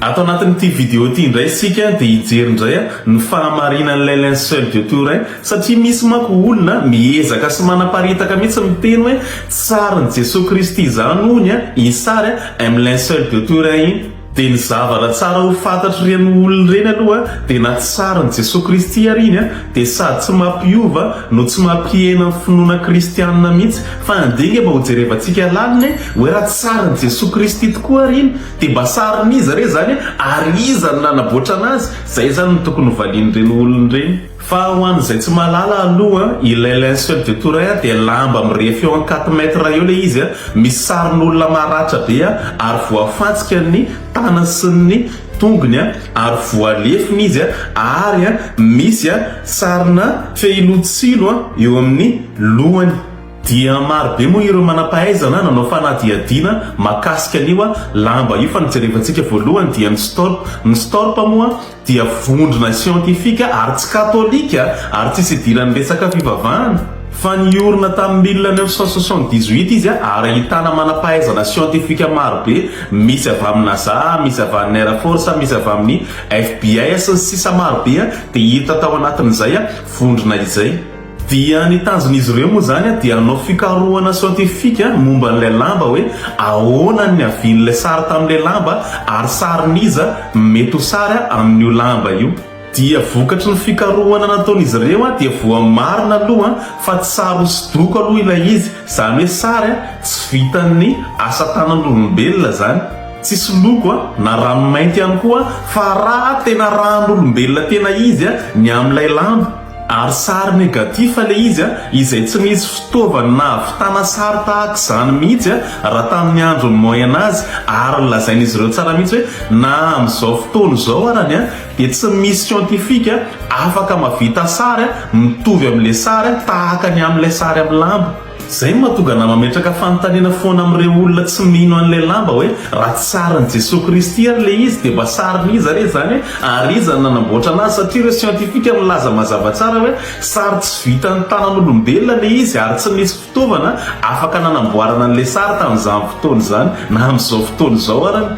Ato anatin'ity video ity indray isika dia hijery indray ny fahamarinan'ilay linceul de Turin satria misy manko olona miezaka sy manaparitaka mihitsy miteny hoe tsy sarin'i Jesoa Kristy izany hono iny sary am linceul de Turin iny. Dia ny zavatra tsara ho fantatr'ireny olona ireny aloha dia na tsy sarin'i Jesoa Kristy ary iny dia sady tsy mampiova no tsy mampihena ny finoana kristianina mihitsy fa andeha ange mba hojerevantsika lalina e hoe raha tsy sarin'i Jesoa Kristy tokoa ary iny Dia mba sarin'iza re zany ary iza no nanaboatra anazy? Zay zany no tokony ho valian'ireny olona ireny. Fa ho an'izay tsy mahalala aloha, ilay linceul de Turin dia lamba mirefy eo amin'ny quatre mètres eo ilay izy, misy sarin'olona maratra be ary voafantsika ny tanany sy ny tongony ary voalefona izy ary misy sarina fehiloha tsilo eo amin'ny lohany. Dia maro be moa ireo manam-pahaizana nanao fanadihadiana mahakasika an'io lamba io fa ny jerevantsika voalohany dia ny STORP. Ny STORP moa dia vondrona siantifika ary tsy katolika ary tsisy idiran'ny resaka fivavahana fa niorina tamin'ny 1978 izy ary ahitana manam-pahaizana siantifika maro be misy avy amin'ny NASA, misy avy amin'ny Air Force, misy avy amin'ny FBI sy ny sisa maro be dia hita tao anatin'izay vondrona izay. Dia ny tanjon'izy ireo moa izany dia hanao fikarohana siantifika momba an'ilay lamba hoe ahoana ny niavian'ilay sary tamin'ilay lamba ary sarin'iza mety ho sary amin'io lamba io. Dia vokatry ny fikarohana nataon'izy ireo dia voamarina aloha fa tsy sary hosodoko aloha ilay izy, izany hoe sary tsy vitan'ny asa tanan'olombelona izany, tsisy loko na ranomainty ihany koa fa raha tena ràn'olombelona tena izy ny amin'ilay lamba. Ary sary négatif ilay izy izay tsy nisy fitaovana nahavitana sary tahaka izany mihitsy raha tamin'ny andron'ny moyen age ary nolazain'izy ireo tsara mihitsy hoe na amin'izao fotoana izao arany dia tsy misy scientifique afaka mahavita sary mitovy amin'ilay sary tahaka ny amin'ilay sary amin'ny lamba. Zay no mahatonga anah mametraka fanontaniana foana amin'ireo olona tsy mino an'ilay lamba hoe raha tsy sarin'i Jesoa Kristy ary ilay izy dia mba sarin'iza re izany e? Ary iza no nanamboatra anazy? Satria ireo scientifique milaza mazava tsara hoe sary tsy vitan'ny tanan'olombelona ilay izy ary tsy nisy fitaovana afaka nanamboarana an'ilay sary tamin'izany fotoana izany na amin'izao fotoana izao arany.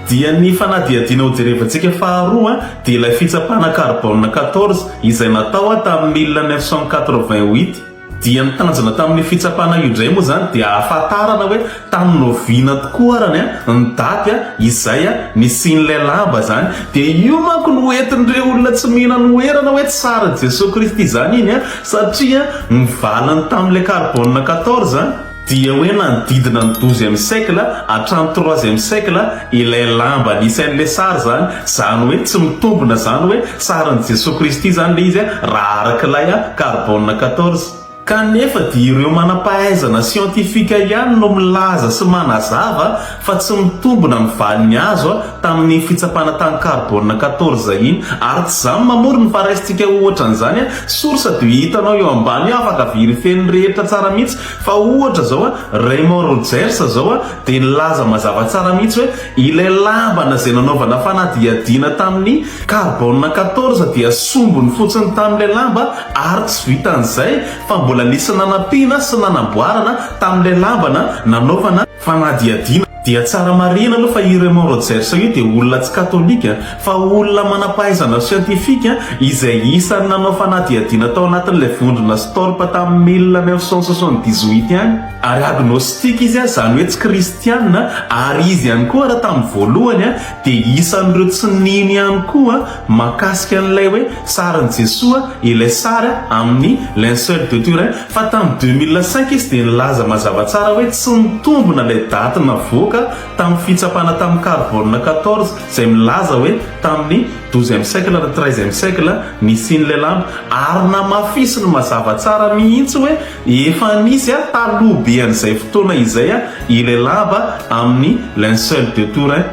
Dia ny fanadihadiana hojerevantsika faharoa dia ilay fitsapana carbone 14 izay natao tamin'ny 1988. Dia ny tanjona tamin'io fitsapana io indray moa izany dia ahafantarana hoe tamin'ny oviana tokoa arany ny daty izay nisian'ilay lamba izany. Dia io manko no entin'ireo olona tsy mino anoherana hoe tsy sarin'i Jesoa Kristy izany iny satria ny valiny tamin'ilay carbone 14 dia hoe nanodidina ny douzième siècle hatramin'ny troisième siècle ilay lamba nisy an'ilay sary izany, izany hoe tsy mitombina izany hoe sarin'i Jesoa Kristy izany ilay izy raha araka ilay carbone 14. Kanefa dia ireo manam-pahaizana siantifika ihany no milaza sy manazava fa tsy mitombina ny valiny azo tamin'iny fitsapana tany carbone 14 iny. Ary tsy izaho no mamorona fa raisintsika ohatra an'izany, source dia hitanao eo ambany eo afaka verifier-n'ny rehetra tsara mihitsy fa ohatra izao Raymond Rogers izao dia nilaza mazava tsara mihitsy hoe ilay lambana izay nanaovana fanadihadiana tamin'ny carbone 14 dia sombiny fotsiny tamin'ilay lamba ary tsy vitan'izay fa mbola nisy nanampiana sy nanamboarana tamin'ilay lambana nanaovana fanadihadiana. Dia tsara marihina aloha fa i Raymond Rogers io dia olona tsy katolika fa olona manam-pahaizana siantifika izay isan'ny nanao fanadihadiana tao anatin'ilay vondrona Storp tamin'ny 1978 ihany. Ary agnostique izy, izany hoe tsy kristiana, ary izy ihany koa ary tamin'ny voalohany dia isan'ireo tsy nino ihany koa mahakasika an'ilay hoe sarin'i Jesoa ilay sary amin'ny linceul de Turin fa tamin'ny 2005 izy dia nilaza mazava tsara hoe tsy nitombina ilay daty navoaka tamin'ny fitsapana tamin'ny carbone 14 izay milaza hoe tamin'ny douzième siècle na treizième siècle nisian'ilay lamba ary namafisiny mazava tsara mihitsy hoe efa nisy taloha be an'izay fotoana izay ilay lamba amin'ny linceul de Turin.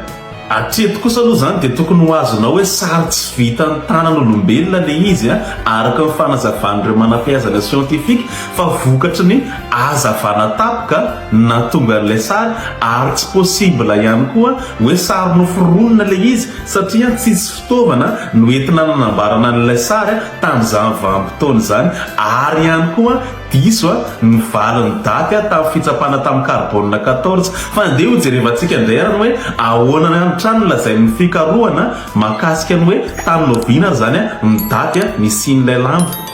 Hatreto kosa aloha izany dia tokony ho azonao hoe sary tsy vitan'ny tanan'olombelona ilay izy araka ny fanazavan'ireo manam-pahaizana siantifika fa vokatry ny hazavana tampoka no nahatonga an'ilay sary ary tsy possible ihany koa hoe sary noforonina ilay izy satria tsisy fitaovana noentina nanambarana an'ilay sary tamin'izany vanim-potoana izany ary ihany koa. diso ny valin'ny daty tamin'ny fitsapana tamin'ny carbone 14. Fa andeha ho jerevantsika indray ary ny hoe ahoana hatrany no lazain'ny fikarohana mahakasika ny hoe tamin'ny oviana ary izany ny daty nisian'ilay lamba.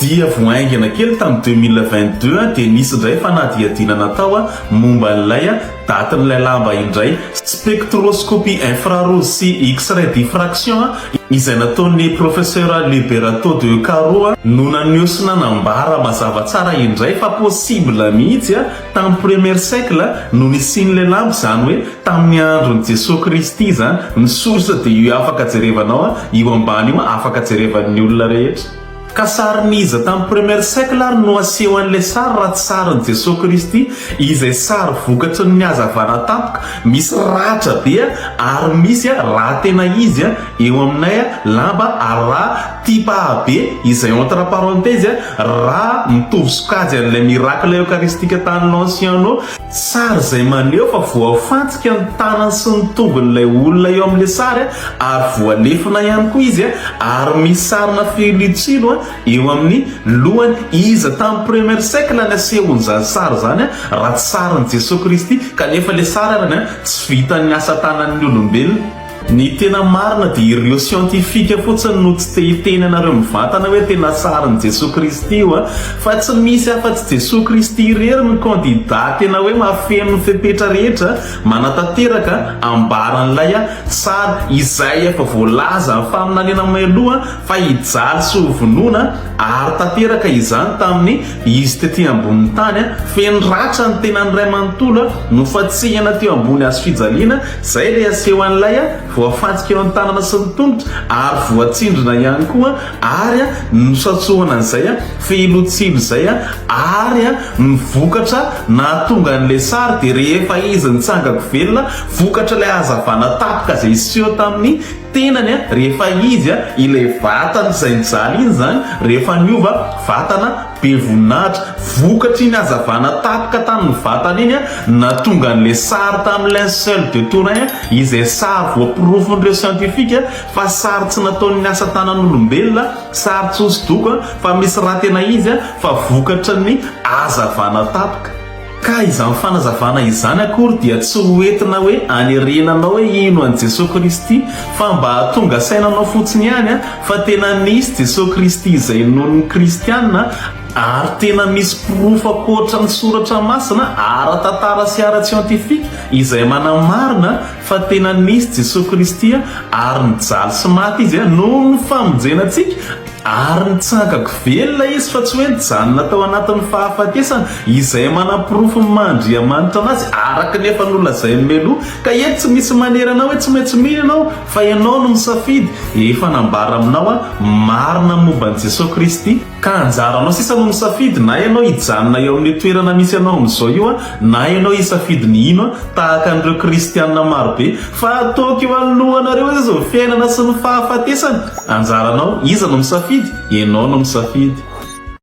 Dia vao haingana kely tamin'ny 2022 dia nisy indray fanadihadiana natao momba an'ilay datin'ilay lamba indray, spectroscopie infrarouge sy X-ray diffraction, izay nataon'ny Professeur Liberato de Caro no naneho sy nanambara mazava tsara indray fa possible mihitsy tamin'ny premier siècle no nisian'ilay lamba, izany hoe tamin'ny andron'i Jesoa Kristy izany. Ny source dia io afaka jerevanao io ambany io, afaka jerevan'ny olona rehetra. Ka sarin'iza tamin'ny premier siècle ary no aseho an'ilay sary raha tsy sarin'i Jesoa Kristy izay sary vokatry ny hazavana tampoka, misy ratra be ary misy raha tena izy eo aminay lamba ary raha type AB izay entre parenthèse raha mitovy sokajy an'ilay miracle eucharistique tany Lanciano. Sary izay maneho fa voafantsika ny tanany sy ny tongon'ilay olona eo amin'ilay sary ary voalefona ihany koa izy ary misy sarina filotsilo eo amin'ny lohany. Iza tamin'ny premier siècle ny asehon'izany sary izany raha tsy sarin'i Jesoa Kristy kanefa ilay sary arany tsy vitan'ny asa tanan'ny olombelona. Ny tena marina dia ireo scientifique fotsiny no tsy te hiteny anareo mivantana hoe tena sarin'i Jesoa Kristy io a! Fa tsy misy afa-tsy Jesoa Kristy irery no candidat tena hoe mahafeno ny fepetra rehetra manatanteraka ambaran'ilay sary izay efa voalazan'ny faminaniana mialoha fa hijaly sy ho vonoina ary tanteraka izany tamin'ny izy tety ambonin'ny tany, feno ratra ny tenany iray manontolo, nofantsihana teo ambony hazo fijaliana, izay ilay aseho an'ilay voafantsika eo an-tanana sy ny tongotra ary voatsindrona ihany koa ary nosatsohana an'izay fehilotsilo izay ary ny vokatra nahatonga an'ilay sary dia rehefa izy nitsangako velona vokatra ilay hazavana tampoka izay niseho tamin'ny tenany rehefa izy ilay vatany izay nijaly iny izany rehefa niova vatana be voninahitra vokatry iny hazavana tampoka tamin'ny vatana iny nahatonga an'ilay sary tamin'ny linceul de Turin izay sary voaporofon'ireo scientifique fa sary tsy nataon'ny asa tanan'olombelona sary tsy hosodoko fa misy raha tena izy fa vokatry ny hazavana tampoka. Ka izany fanazavana izany akory dia tsy ho entina hoe anerena anao hoe hino an'i Jesoa Kristy fa mba hahatonga saina anao fotsiny ihany fa tena nisy Jesoa Kristy izay inoan'ny kristiana ary tena misy porofo ankoatra ny soratra masina ara-tantara sy ara-tsiantifika izay manamarina fa tena nisy Jesoa Kristy ary nijaly sy maty Izy noho ny famonjena antsika Ary nitsangako velona izy fa tsy hoe nijanona tao anatin'ny fahafatesana, izay manaporofo ny maha Andriamanitra anazy, araka ny efa nolazainy mialoha. Ka eto tsy misy manery anao hoe tsy maintsy mino ianao, fa ianao no misafidy. Efa nambara aminao aho marina momba an'i Jesoa Kristy. Ka anjaranao sisa no misafidy na ianao hijanona eo amin'io toerana misy anao amin'izao io na ianao hisafidy ny hino tahaka an'ireo kristiana marobe. Fa ataoko eo anoloanareo izao fiainana sy ny fahafatesana. Anjaranao, iza no misafidy? Ianao no misafidy.